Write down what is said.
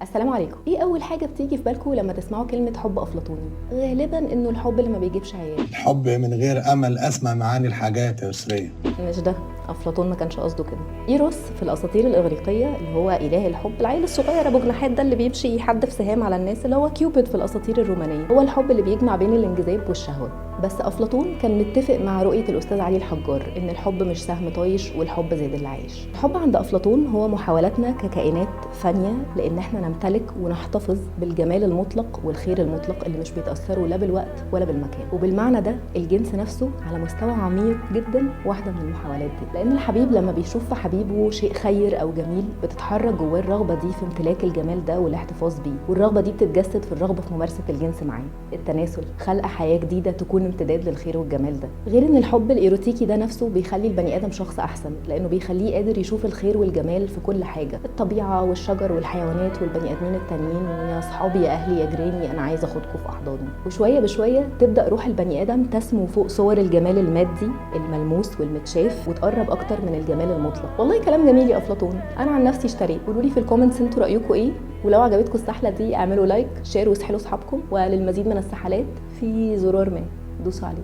السلام عليكم. ايه اول حاجة بتيجي في بالكم لما تسمعوا كلمة حب افلاطوني؟ غالبا انه الحب اللي ما بيجيبش عيال. الحب من غير امل اسمى معاني الحاجات يا يسرية. مش ده، افلاطون ما كانش قصده كده. ايروس في الاساطير الاغريقية اللي هو اله الحب، العيل الصغير ابو جناحات ده اللي بيمشي يحدف سهام على الناس، اللي هو كيوبيد في الاساطير الرومانية، هو الحب اللي بيجمع بين الانجذاب والشهوة. بس افلاطون كان متفق مع رؤية الاستاذ علي الحجار ان الحب مش سهم طايش والحب زاد اللي عايش. الحب عند افلاطون هو محاولاتنا ككائنات فانيه لان احنا نمتلك ونحتفظ بالجمال المطلق والخير المطلق اللي مش بيتاثروا لا بالوقت ولا بالمكان. وبالمعنى ده الجنس نفسه على مستوى عميق جدا واحدة من المحاولات دي، لان الحبيب لما بيشوف في حبيبه شيء خير او جميل بتتحرك جواه الرغبة دي في امتلاك الجمال ده والاحتفاظ بيه، والرغبة دي بتتجسد في الرغبة في ممارسة الجنس معاه، التناسل، خلق حياة جديدة تكون امتداد للخير والجمال ده. غير ان الحب الايروتيكي ده نفسه بيخلي البني ادم شخص احسن، لانه بيخليه قادر يشوف الخير والجمال في كل حاجة، الطبيعة والشجر والحيوانات والبني ادمين التانيين، ويا اصحابي يا اهلي يا جيراني انا عايزه اخدكم في احضاني. وشوية بشوية تبدا روح البني ادم تسمو فوق صور الجمال المادي الملموس والمتشاف وتقرب اكتر من الجمال المطلق. والله كلام جميل يا افلاطون، انا عن نفسي اشتريت. قولوا لي في ال comments انتوا رايكم ايه، ولو عجبتكم السحله دي اعملوا like share واسحلوا اصحابكم، وللمزيد من السحلات في زرار ما دوسوا عليه.